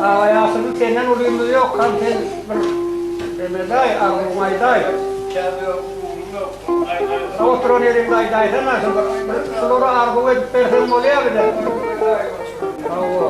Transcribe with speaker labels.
Speaker 1: Aga ýaşuly senden ulymyz ýok han sen bir emedaý arzuwyňy aýdaý. Oturan ýeriňde aýdaýsana şu bir şulary arzuw edip berseň bolýa bize. Hawa.